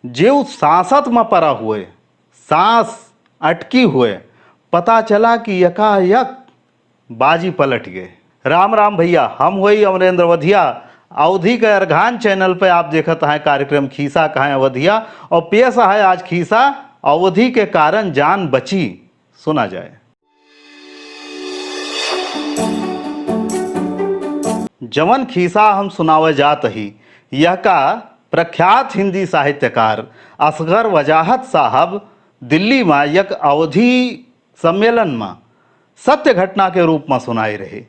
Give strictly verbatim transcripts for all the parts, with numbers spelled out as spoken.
जेउ सांसत म परा हुए, सांस अटकी हुए, पता चला कि यकायक बाजी पलट गए। राम राम भइया, हम होई अमरेंद्र अवधिया। अवधी के अर्घान channel पे आप देखत हैं कार्यक्रम खीसा कहें अवधिया, और पेश है आज खीसा अवधी के कारण जान बची। सुना जाए। जवन खीसा हम सुनावे जात ही, यहका प्रख्यात हिंदी साहित्यकार असगर वजाहत साहब दिल्ली मा यक अवधी सम्मेलन मा सत्य घटना के रूप मा सुनाए रहे।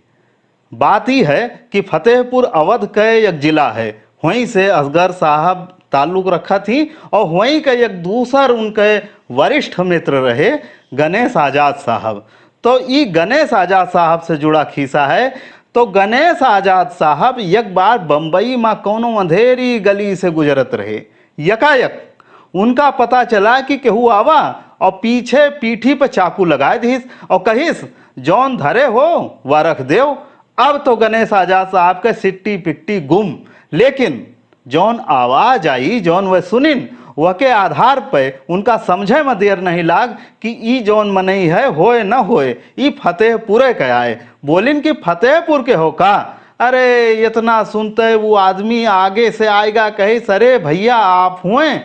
बात ई है कि फतेहपुर अवध के एक जिला है, वहीं से असगर साहब ताल्लुक रखत ही और वहीं के एक दूसर उनके वरिष्ठ मित्र रहे गणेश आजाद साहब। तो ई गणेश आजाद साहब से जुड़ा खीसा है। तो गणेश आजाद साहब एक बार बम्बई मा कौनो अंधेरी गली से गुजरत रहे, यकायक उनका पता चला कि केहू आवा और पीछे पीठी पर चाकू लगाए दिस और कहिस, "जौन धरे हो, वा रख देव।" अब तो गणेश आजाद साहब के सिट्टी पिट्टी गुम, लेकिन जौन आवाज आई, जौन वह सुनिन, वह के आधार पे उनका समझे में देर नहीं लाग कि ई जौन मनई है, होए न होए, ई फतेहपुरे के आए। बोलिन कि फतेहपुर के हो का? अरे, इतना सुनते वो आदमी आगे से आएगा, कहिस, "अरे भइया, आप हुए?"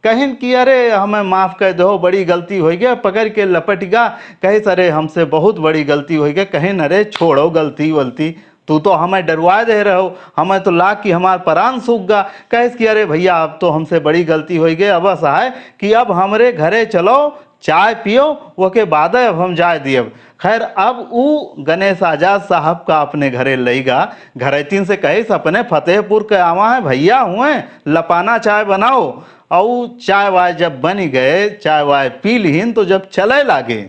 कहिन कि, "अरे, हमें माफ कर दो, बड़ी गलती होइ गई।" पकड़ के लपट गा, कहिस, "अरे, हमसे बहुत बड़ी गलती होइ गई।" कहिन, "अरे, छोड़ो गलती वलती, तू तो हमें डरवा दे रहो, हमें तो लाग कि हमार परान सूख गा।" कहिस कि, "अरे भइया, अब तो हमसे बड़ी गलती होइ गई, अब ऐसा है कि अब हमरे घरे चलो, चाय पियो, ओके बादे अब हम जाए दियब।" खैर, अब ऊ गणेश आजाद साहब का अपने घरे लइगा, घरैतिन से कहिस, "अपने फतेहपुर के आवा है भइया हुए, लपाना चाय बनाओ।" और ऊ चाय वाय जब बन गए, चाय वाय पी लिहिन, तो जब चले लागे,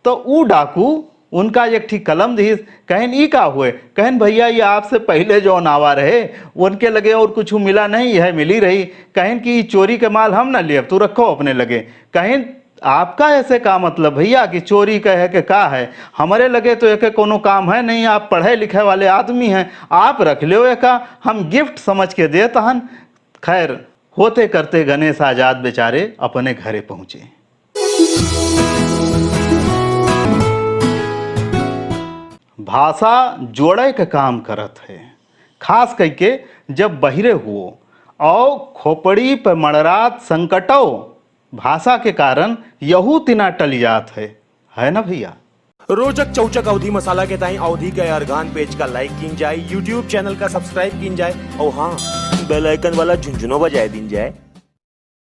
तो ऊ डाकू उनका एक ठी कलम दिहिस, कहिन, "ई का हुए?" कहिन, "भइया, ये आपसे पहिले जौन आवा रहे, उनके लगे और कुछ मिला नहीं, यह मिली रही।" कहिन कि, "ई चोरी के माल हम ना लेब, तू रखो अपने लगे।" कहिन, "आपका ऐसे का मतलब भइया कि चोरी का है कि का है? हमरे लगे तो एके कोनो काम है नहीं, आप पढ़े लिखे वाले आदमी हैं, आप रख लो एका, हम gift समझ के देत हन।" खैर, होते करते गणेश आजाद बेचारे अपने घरे पहुँचे। भाषा जोड़े के काम करत है, खास कइके जब बहिरे हुओ और खोपड़ी पे मड़रात संकटो भाषा के कारण यहू तिना टल जात है, है ना भइया? रोचक चौचक अवधी मसाला के ताई अवधी के अर्गान page का like कीन जाए, YouTube channel का subscribe कीन जाए और हाँ, bell icon वाला झुनझुनो बजाए दीन जाए।